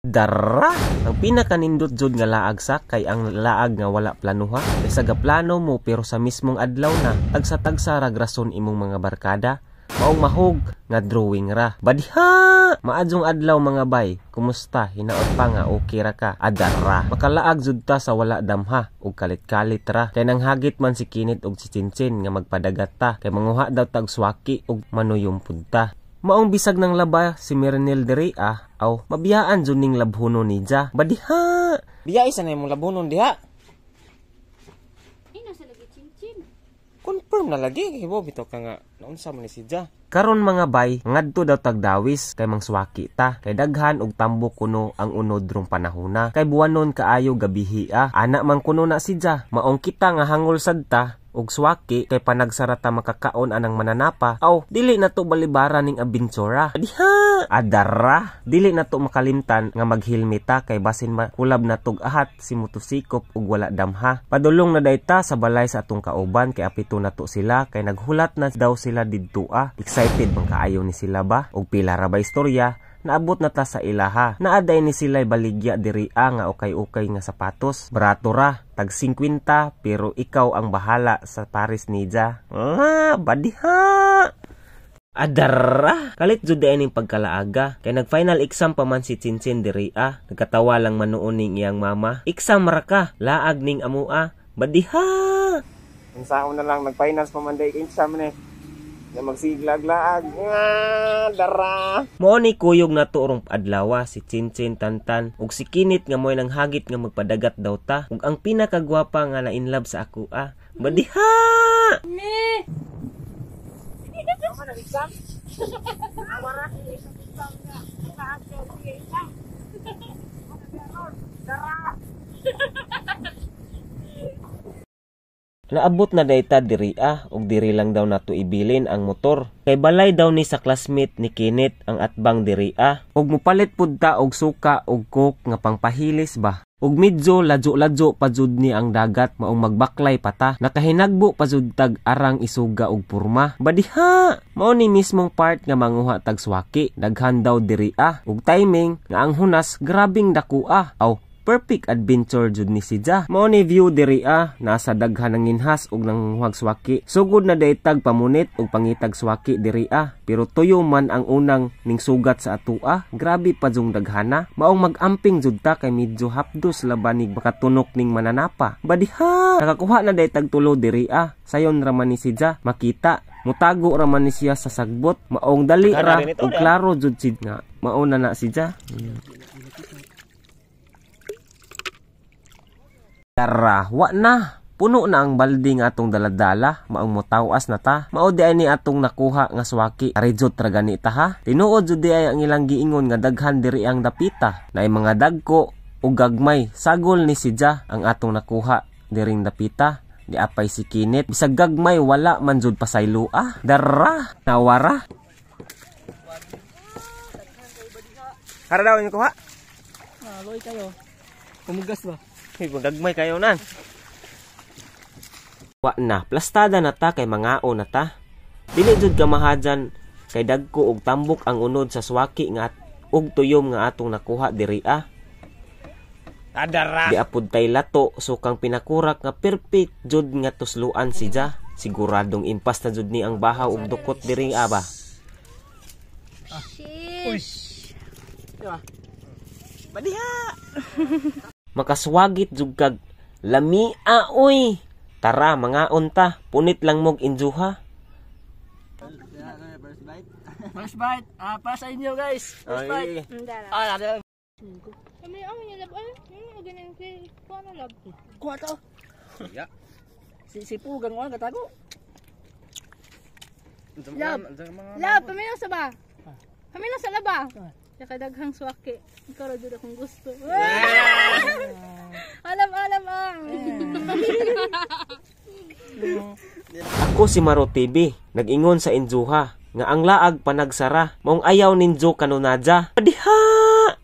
Dara! Ang pinakanindot jud nga laag sa kay ang laag nga wala planuha. Kay sa gaplano mo pero sa mismong adlaw na, tagsa-tagsa rag rason imong mga barkada. Maong mahog nga drawing ra. Badiha! Maadjong adlaw, mga bay. Kumusta? Hinaot pa nga okay ra ka. Adara. Makalaag jud ta sa wala damha ug kalit-kalit ra. Kay nanghagit man si Kinit og si Chinchin nga magpadagat ta. Kay manguha daw tag swaki ug manuyom pud ta. Maong bisag ng laba si Mernel diri ah, aw mabiyaan jud ning labhuno ni Ja. Badiha! Biya isa na imong labhunon diha. Ay, nasa lagi chinchin. Confirm na lagi kay bo bitaw ka nga naunsa man ni si Ja. Karon, mga bay, ngadto daw tagdawis kay mangswaki ta. Kay daghan og tambok kuno ang unod rong panahona. Kay buwanon kaayo gabihi ah. Ana man kuno na si Ja. Maong kita nga hangol sad ta og swaki kay panagsara ta makakaon anang mananapa. Aw, dili na to balibara ning abentura. Diha! Adara! Dili na to makalimtan nga maghilmita kay basin makulab na tog ahat si motosikop ug wala damha. Padulong na dayta sa balay sa atong kauban kay apito na to sila kay naghulat na daw sila didto ah. Excited man kaayo ni sila ba? Og pila ra ba istorya, naabot na ta sa ilaha. Naaday ni sila'y baligya diri ah, nga ukay-ukay nga sapatos. Barato ra, tag 50 pero ikaw ang bahala sa Paris nija. Ah, badiha! Adara! Kalit jud diay ning pagkalaaga. Kay nag-final exam pa man si Chinchin diri ah. Nagkatawa lang man noon ning iyang mama. Exam ra ka, laag ning amua. Badiha! Unsaon na lang, nag-finals pa man day exam ni. Na magsiglag-laag. Nga, dara. Mao ni kuyog na to adlawa si Chinchin, Tantan ug si Kinit nga mo'y nanghagit nga magpadagat daw ta ug ang pinakagwapa nga na in love sa ako ah. Badiha! Me! Naabot na dayta diri ah, ug diri lang daw nato ibilin ang motor. Kay balay daw ni sa classmate ni Kenneth ang atbang diri ah. Ug mopalit pud ta og suka og coke nga pangpahilis ba. Ug medyo ladyo-ladyo pa jud ni ang dagat maong magbaklay pa ta. Nakahinagbo pa jud tag arang isuga og purma. Badiha! Mao ni mismong part nga manguha tag swaki. Daghan daw diri ah. Ug timing nga ang hunas grabing dako ah. Aw, perfect adventure jud ni si Ja. Mao ni view diri ah, nasa daghan ng inhas ug nanguhag swaki. Sugod na daytag pamunit ug pangitag swaki diri ah, pero tuyo man ang unang ning sugat sa atua. Grabe pa jung daghana. Maong mag-amping jud ta kay medyo hapdos labanig makatunok ning mananapa. Badiha! Nakakuha na daytag tulo diri ah. Sayon ra man ni si Ja makita. Mutago ra man ni siya sa sagbot. Maong dali ra ug klaro jud si nga mauna na si Ja. Tara, wa na. Puno na ang balde nga atong daladala, maong motawas na ta. Mao di ay ni atong nakuha nga swaki. Arejot ra gani ta ha. Tinuod jud di ay ang ilang giingon nga daghan diri ang dapita. Naay mga dagko ug gagmay. Sagol ni si Ja ang atong nakuha diring dapita. Di apay si Kinit. Bisag gagmay wala man jud pasaylo ah. Dara, nawara. Hara daw yung kuha. Ah, loy kayo. Pumugas ba? Hey, gagmay kayo nan. Wa na, plastada na ta kay mangao na ta. Dili jud ka mahajan kay dagko og tambok ang unod sa swaki nga og tuyom nga atong nakuha diri ah. Adara. Di apod tay lato sukang pinakurak nga perfect jud nga tusluan si Ja. Siguradong impas na jud ni ang bahaw og dukot diri ah ba. Sheesh! Badiha. Makaswagit jud kag lamia oy. Tara mangaon ta, punit lang mog injuha. First bite. Ah, para sa inyo guys. First bite. Ndara. Ah, ano? Kami ang niya lab ay, yung ganyan kay kuha na lab. Kuha to. Si Pugang wala katago. Lab. Lab, paminaw sa ba? Paminaw sa laba. Saka daghang swaki. Ikaw ra jud akong gusto. Alam alam ang. Ako si Maro TV, nag-ingon sa injuha nga ang laag panagsara, maong ayaw ninjo kanunadya. Badiha!